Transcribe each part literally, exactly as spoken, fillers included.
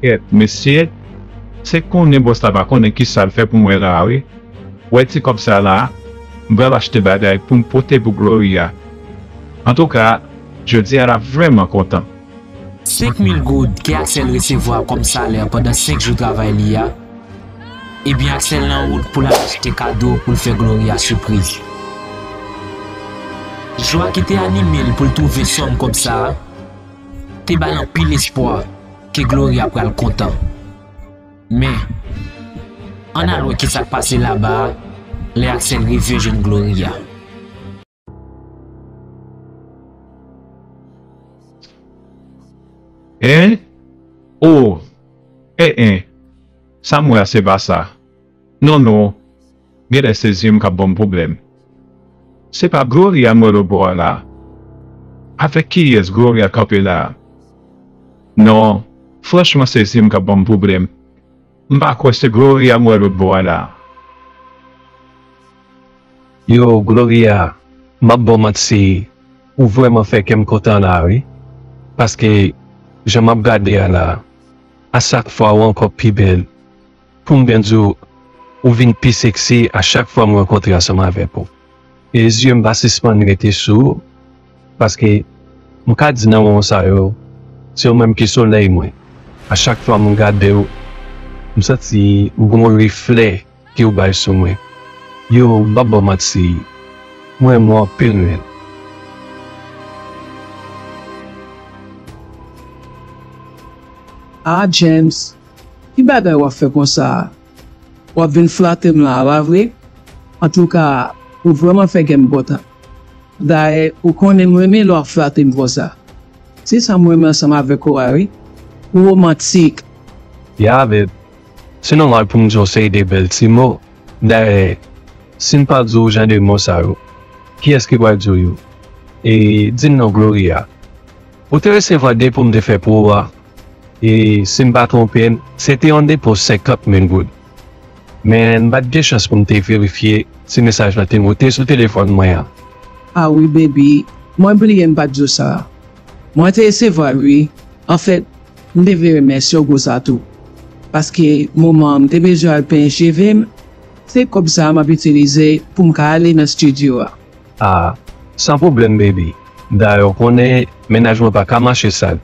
Kèt, mesye, se konnen bòs la pa konnen kisa l fè pou mwen la, wi. Wè ti kòb sa la, m pral achte bagay pou m pote pou Gloria. Antouka, jodi a l ap vrèman kontan. Senk mil goud ke Axel resevwa kòm salè pandan senk jou travay li a, ebyen Axel nan wout pou l al achte kado pou l fè Gloria sipriz. Jwa ki te anime l pou l twouve sòm kòb sa a te ba l anpil espwa ke Gloria pral kontan. Men, ann al wè kisa k pase laba a lè Axel rive jwenn Gloria. En? O! En en! Sa m wè a se pa sa. Non non, genlè se zye m k ap ban m pwoblèm. Se pa Gloria m wè lòt bò a la? Avèk kiyès Gloria kanpe la? Non, franchman se zye m k ap ban m pwoblèm. M pa kwè se Gloria m wè lòt bò a la. Yo, Gloria, m ap ba w manti, ou vrèman fè kè m kontan la wi. Paske, jan m ap gade a la, a chak fwa ou ankò pi bèl. Pou m byen di w, ou vin pi seksi a chak fwa m rankontre ansanm avèk ou. E zye m pa sispann rete sou ou, paske m ka di nan moman sa yo, se ou menm ki solèy mwen. A chak fwa m gade w, m santi yon reflè ke w bay sou mwen. Yo, m p ap ba w manti, m renmen w anpil menm. Ah James, ki bagay w ap fè konsa a? W ap vin flate m la a, pa vre? Antouka, ou vrèman fè kè m kontan. Dayè, ou konnen m renmen lè w ap flate m konsa. Se sa m renmen ansanm avèk ou a wi. Ou womantik. Ya babe, se nòmal pou m di w yon seri de bèl ti mo. Dayè, si m pa di w jan de mo sa yo, kiyès ki pral di w yo? E di m non Gloria, ou te resevwa depo m te fè pou ou a? E si m pa twonpe m, se te yon depo senkant mil goud. Men m pa t gen chans pou m te verifye si mesaj lan te moute sou telefòn mwen an. Ah wi baby, mwen bliye m pa t di w sa. Mwen te resevwa l wi. Anfèt, m te vle remèsye w gwo sa tou. Paske moman an m te bezwen al penyen cheve m, se kòb sa a m ap itilize pou m ka ale nan estidyo a. Ah, san pwoblèm baby. Dayè w konnen mennaj mwen pa ka mache sal.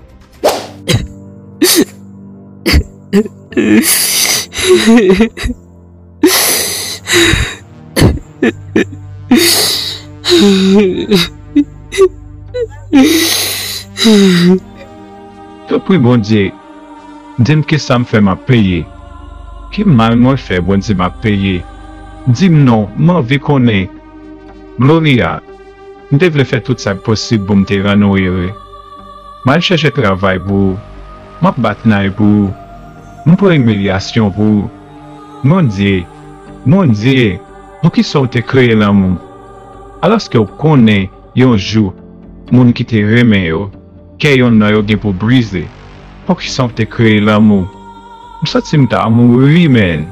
Tanpri Bondye, di m kisa m fè m ap peye. Ki mal mwen fè Bondye m ap peye? Di m non, m anvi konnen. Gloria, m te vle fè tout sa k posib pou m te rann ou ere. M al chèche travay pou ou. M ap bat nay pou ou. M pran imilyasyon pou ou. Bondye, Bondye, poukisa w te kreye lanmou? Alòske w konnen yon jou, moun ki te renmen yo, kè yonn nan yo gen pou brize. Poukisa w te kreye lanmou? M santi m ta mouri, menn.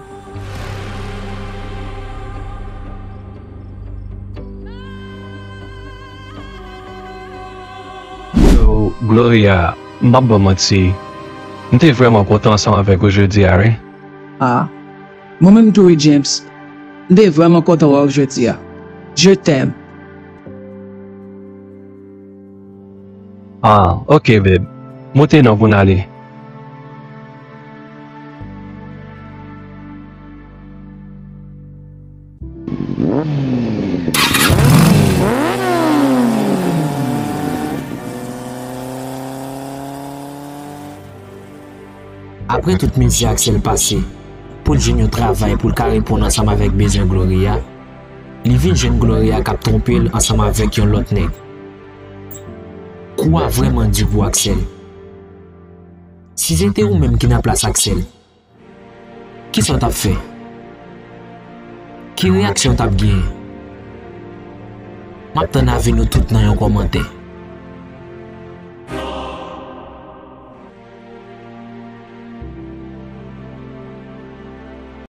Yo, Gloria, m p ap ba w manti. M te vrèman kontan ansanm avèk ou jodi a, wi. Ah, mwen menm tou wi, James. M te vrèman kontan wè w jodi a. Je t'aime. Ah, ok, babe. Moute non pou n ale. Apre tout mizè Axel pase pou l jwenn yon travay pou l ka reponn ansanm avèk bezwen Gloria, li vin jwenn Gloria k ap twonpe l ansanm avèk yon lòt nèg. Kou a vrèman di pou Axel. Si se te ou menm ki nan plas Axel, kisa w t ap fè? Ki reyaksyon w t ap genyen? M ap tann avi nou tout nan yon kòmantè.